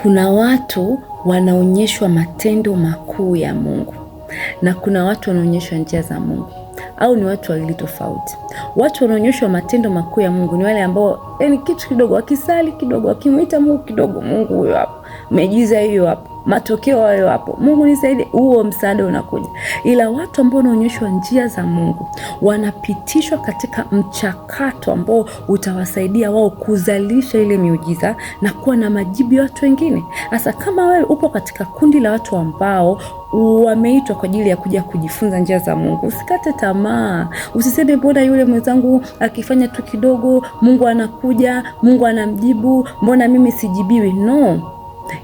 Kuna watu wanaonyeshwa matendo makuu ya Mungu na kuna watu wanaonyeshwa njia za Mungu, au ni watu wawili tofauti. Watu wanaonyeshwa matendo makuu ya Mungu ni wale ambao, yani, kitu kidogo wakisali kidogo, wakimwita Mungu kidogo, Mungu huyo hapo, miujiza hiyo hapo, matokeo hayo hapo, Mungu nisaidie, huo msaada unakuja. Ila watu ambao wanaonyeshwa njia za Mungu wanapitishwa katika mchakato ambao utawasaidia wao kuzalisha ile miujiza na kuwa na majibu ya watu wengine. Sasa kama wewe upo katika kundi la watu ambao wameitwa kwa ajili ya kuja kujifunza njia za Mungu, usikate tamaa. Usiseme mbona yule mwenzangu akifanya tu kidogo Mungu anakuja, Mungu anamjibu, mbona mimi sijibiwi? No.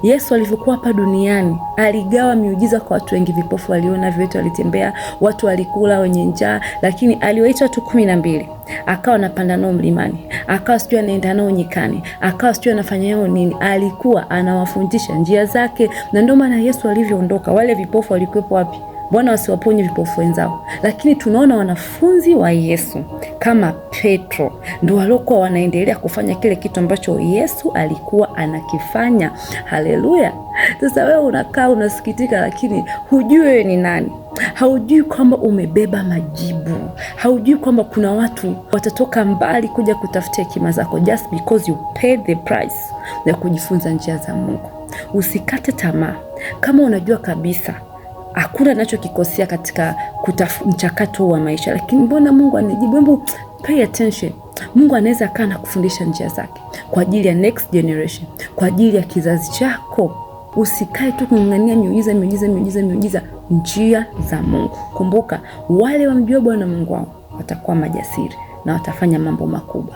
Yesu alivyokuwa hapa duniani aligawa miujiza kwa watu wengi. Vipofu waliona, viwete walitembea, watu walikula, wenye njaa, lakini aliwaita watu 12, akawa anapanda nao mlimani, akawa sijui anaenda nao nyikani, akawa sijui anafanya nao nini. Alikuwa anawafundisha njia zake, na ndio maana Yesu alivyoondoka, wale vipofu walikuwepo wapi? Mbona wasiwaponye vipofu wenzao? Lakini tunaona wanafunzi wa Yesu kama Petro ndio waliokuwa wanaendelea kufanya kile kitu ambacho Yesu alikuwa anakifanya. Haleluya! Sasa wewe unakaa unasikitika, lakini hujui wewe ni nani. Haujui kwamba umebeba majibu. Haujui kwamba kuna watu watatoka mbali kuja kutafuta hekima zako just because you paid the price ya kujifunza njia za Mungu. Usikate tamaa kama unajua kabisa hakuna nachokikosea katika mchakato wa maisha, lakini mbona Mungu anijibu? Hebu pay attention. Mungu anaweza kaa na kufundisha njia zake kwa ajili ya next generation, kwa ajili ya kizazi chako. Usikae tu kung'ang'ania miujiza, miujiza, miujiza, miujiza. Njia za Mungu. Kumbuka, wale wamjua Bwana Mungu wao watakuwa majasiri na watafanya mambo makubwa.